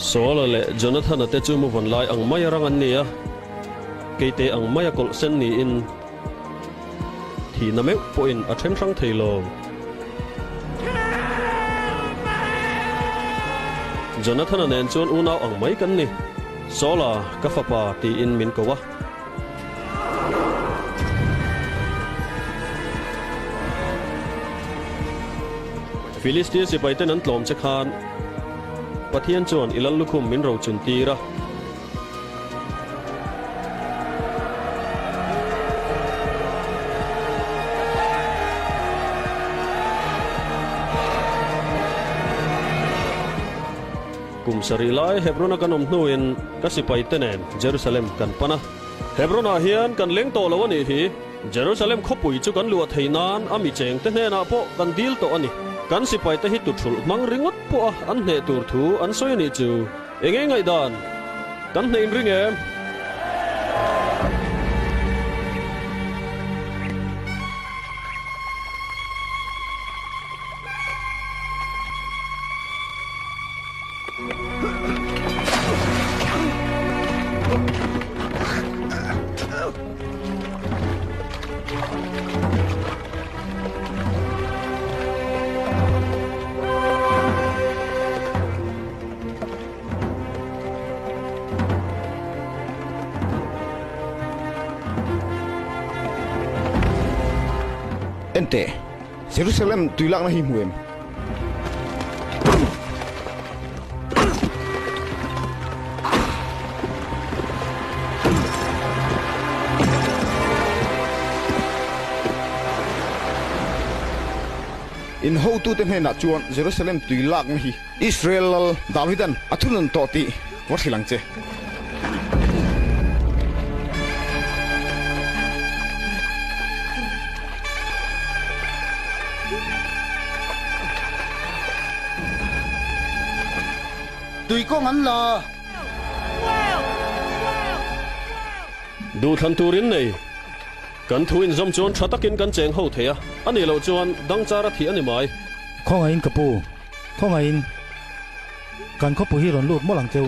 Saul-a leh Jonathan-a te chu muvawn lai ang maia rang an ni a, keite ang maia kawlh sen niin thihna meuh pawhin a then hrang thei lo. Jonathan-a nen chuan unau ang mai kan ni. Saul-a, ka fapa tiin min ko a. Filistia sipaiten an tlawm che khan Pathian chuan i lal lukhum min rochun tir a. Kum sarih lai Hebron-a kan awm hnuin ka sipaite nen Jerusalem kan pan a. Hebron-ah hian kan leng tawh lo a nih hi. Jerusalem khawpui chu kan luah thei nan a mi chengte hnenah pawh kan dil tawh a ni. Kan sipaite hi tuthulh hmang ringawt pawha an hneh tur thu an sawi a nih chu. Eng eng ngaihdan kan hneh inring em? Enteh, Jerusalem tuilakna hi hmu em? In hotute hnenah chuan Jerusalem tui lakna hi Israel lal Davidan a thunun tawh tih va hrilh ang che. Tui kawng an la. Duhthlan turin nei. Kan thu inzawm chuan tha takin kan cheng ho thei a, a nih loh chuan dangchar a thih a ni mai. Khawngaihin ka pu, khawngaihin kan khawpui hi rawn lut mawlh ang cheu.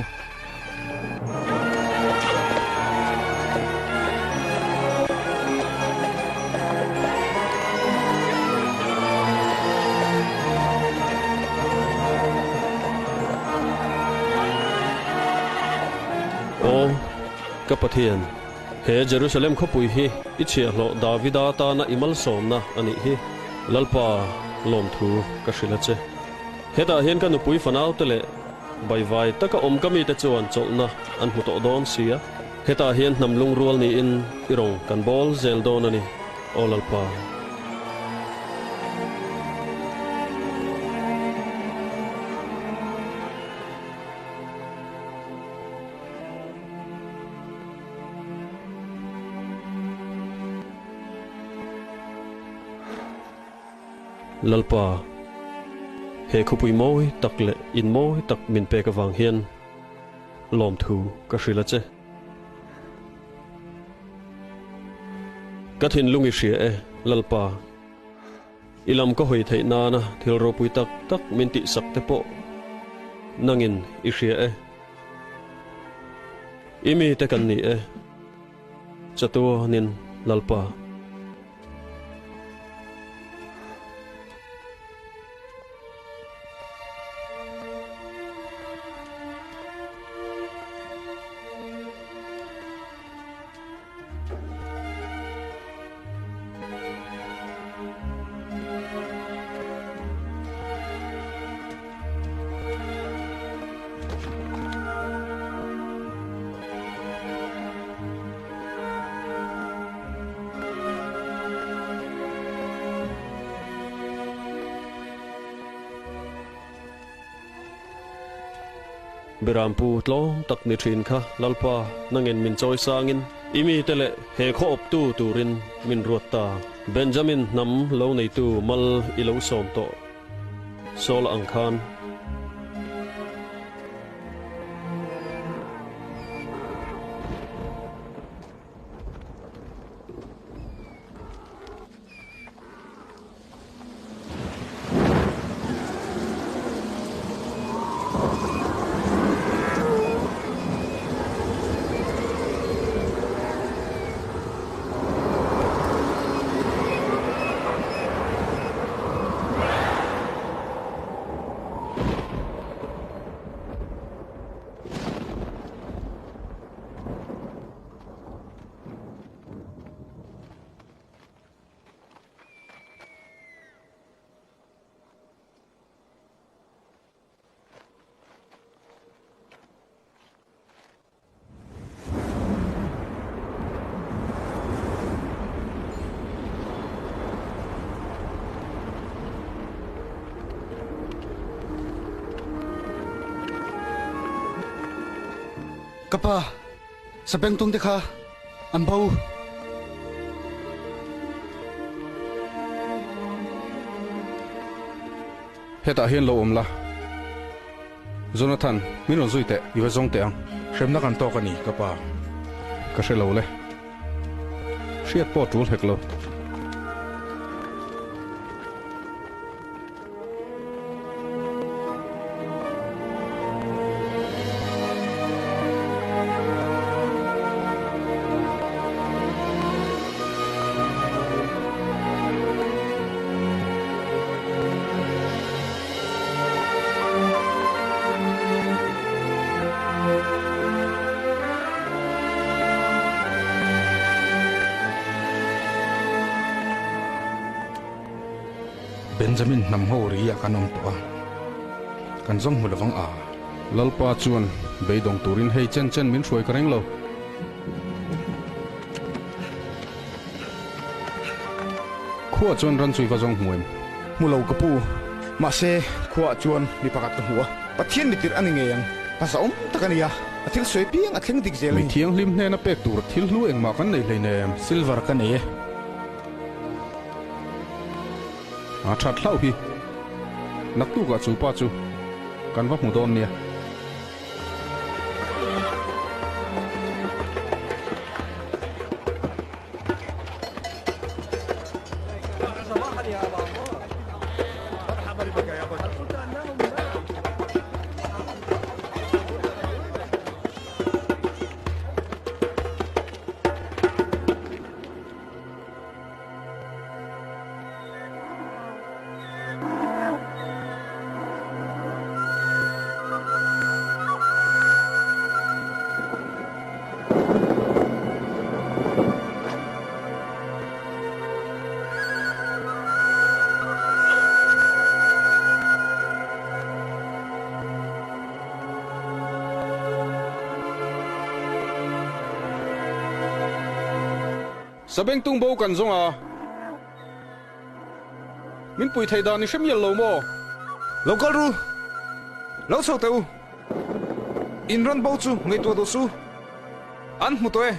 Aw, ka Pathian. He Jerusalem khawpui hi i chhiahhlawh Davida tana i malsawmna a nih hi, Lalpa lawmthu ka hrilh a che. Hetah hian ka nupui fanaute leh baivai taka awm ka mite chuan chawlhna an hmu tawh dawn si a. Hetah hian hnam lungrual niin i rawng kan bawl zel dawn a ni, Aw Lalpa. Lalpa, he khawpui mawi tak leh in mawi tak min pek avang hian lawmthu ka hrilh a che. Ka thinlung i hria e, Lalpa. I lam ka hawi theih nana thil ropui tak tak min tihsak te pawh nangin i hria e. I mite kan ni e, chatuanin Lalpa. Berampu tlawm tak ni thin kha Lalpa nangin min chawi sangin i mite leh he khaw awptu turin min ruat ta. Benjamin hnam lo neitu mal i lo sawm tawh Saul ang khan. Ka pa, Sabengtung te kha an bo. Hetah hian lo awm la. Jonathan, min rawn zui teh, i va zawng teh ang. Hremna kan tawk a ni, ka pa. Ka hre lo le. Hriat pawh tul hek lo. Benjamin hnam ho ri ah kan awm tawh a, kan zawng hmu lovang a. Lalpa chuan beidawng turin hei chen chen min hruai ka reng lo. Khuaah chuan ran chu i va zawng hmu em? Hmu lo ka pu. Mahse, khuaah chuan mi pakhat ka hmu a, Pathian mi tirh a ni ngei ang. Hmasa awm tak a ni a, a thil sawi piang a thleng dik zel a ni. Mi thianghlim hnena pek tur thil hlu engmah kan nei hleinem. Silver ka nei e. A that hlauh hi. Naktukah chu pa chu kan va hmu dawn nia. Sabengtung bo kan zawng a. Min pui thei dan i hre mial lo maw? Lo kal ru! Lo chho teh u! In rawn bo chu ngaihtuah duh su! An hmu tawh e!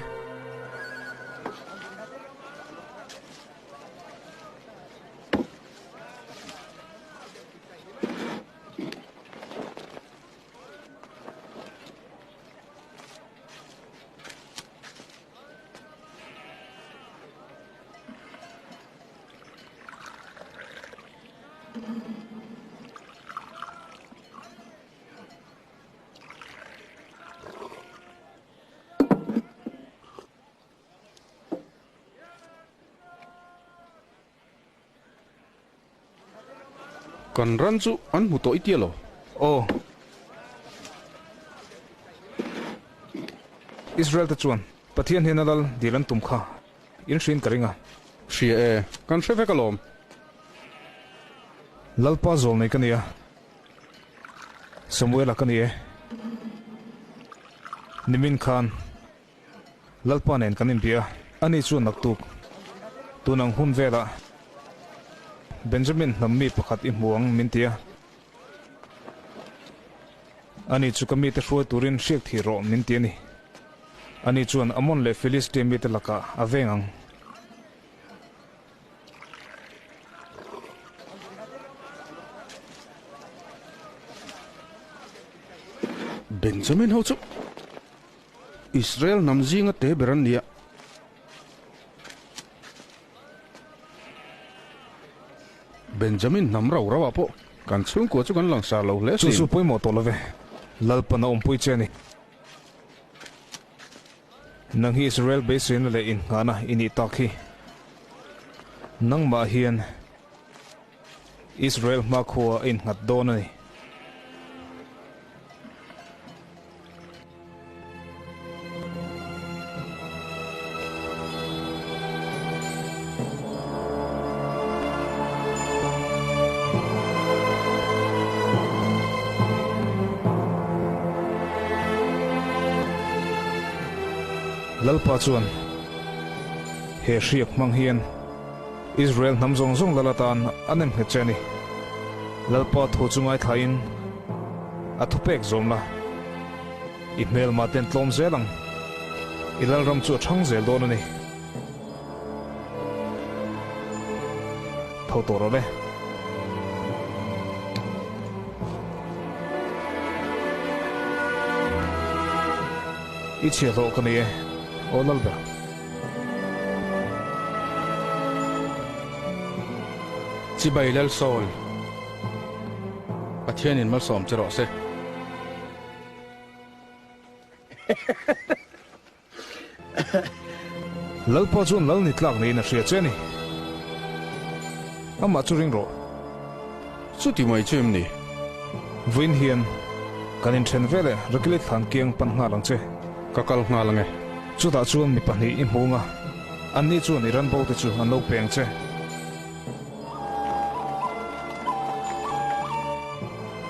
Kan ran chu an hmu tawh i tia lo. Aw. Israel te chuan Pathian hian a lal dil an tum kha in hriin ka ring a. Hria e, kan hre vek alawm. Lalpa zawl nei ka nia. Samuela ka ni e. Nimin khan Lalpa nen kan inbia, ani chuan naktuk. Tun ang hun velah Benjamin hnam mi pakhat i hmu ang min ti a. Ani chu ka mite hruai turin hriak thih rawh min ti a ni. Ani chuan Ammon leh Philistia mite lakah a veng ang. Benjamin ho chu Israel hnam zinga te ber an ni a. Benjamin hnam rau rauah pawh kan chhungkua chu kan langsar lo hle Chu sin. chu pawimawh tawh lo ve. Lalpan a awmpui che a ni. Nang hi Israel beiseina leh inngahna i nih tak hi. Nangmah hian Israel hmakhua a innghat dawn a ni. Lalpa chuan he hriak hmang hian Israel hnam zawng zawng lal atan a nem nghet che a ni. Lalpa thu chu ngaithlain a thupek zawm la, i hmelma ten tlawm zel ang, i lalram chu a chhang zel dawn a ni. Tho tawh rawh le. I chhiahhlawh ka ni e, aw Lalber. Chibai Lalsawl, Pathianin malsawm che rawh se. Lalpa chuan lal ni tlak niin a hria che a ni. Amah chu ring rawh. Chuti mai chu em ni? Vawiin hian kan inthen veleh Rakili thlan kiang pan nghal ang che. Ka kal nghal ang e. Chutah chuan mi pahnih i hmung a, anni chuan i ran bo te chu an lo peng che.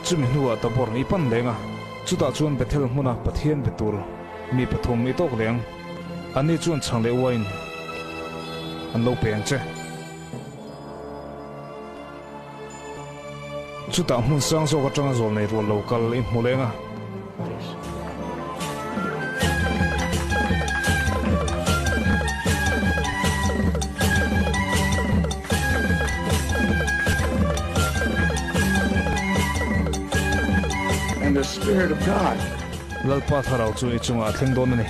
Chumi hnuah Tabor i pan leng a, chutah chuan Bethel hmuna Pathian be tur mi pathum i tawk leng. Anni chuan chhang leh uain an lo peng che. Chutah hmun sang zawk atanga zawl nei rual lo kal i hmu leng a. Lalpa thlarau chu i chungah a thleng dawn a ni.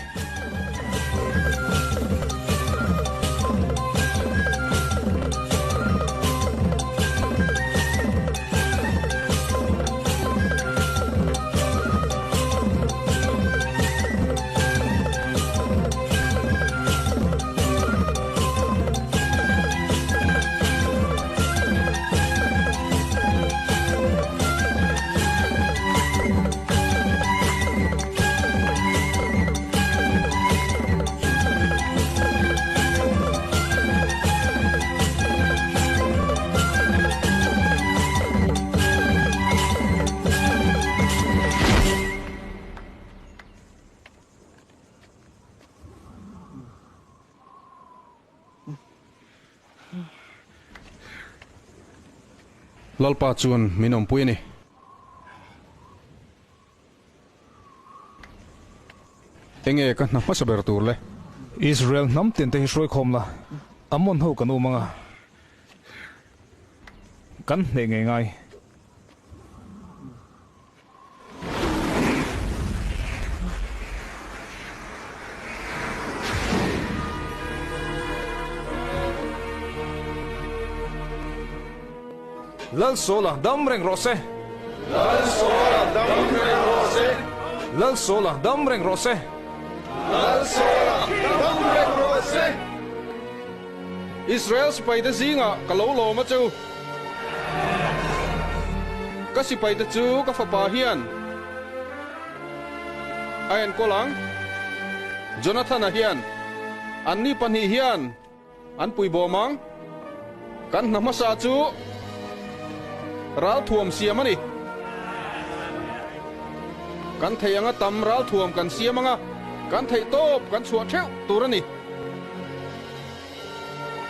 Lalpa chuan min awmpui a ni. Enge ka hna hmasa ber tur le? Israel hnam tin te hi hruai khawm la, Ammon ho kan um ang a, kan hneh ngei ngai. Lalsawla dam reng rawh se. Lalsawla dam reng rawh se. Lalsawla dam reng rawh se. Lalsawla dam reng rawh se. Israel sipaite zingah ka lo lawm a chu. Ka sipaite chu ka fapa hian a enkawl ang. Jonathan-a hian anni pahnih hian an puibawm ang. Kan hna hmasa chu ralthuam siam a ni. Kan thei anga tam ralthuam kan siam anga kan theih tawp kan chhuah theuh tur a ni.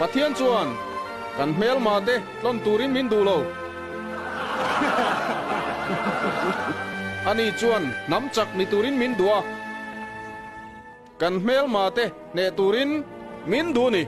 Pathian chuan kan hmelma te tlawn turin min duh lo. Ani chuan hnam chak ni turin min duh a, kan hmelma te hneh turin min duh a ni.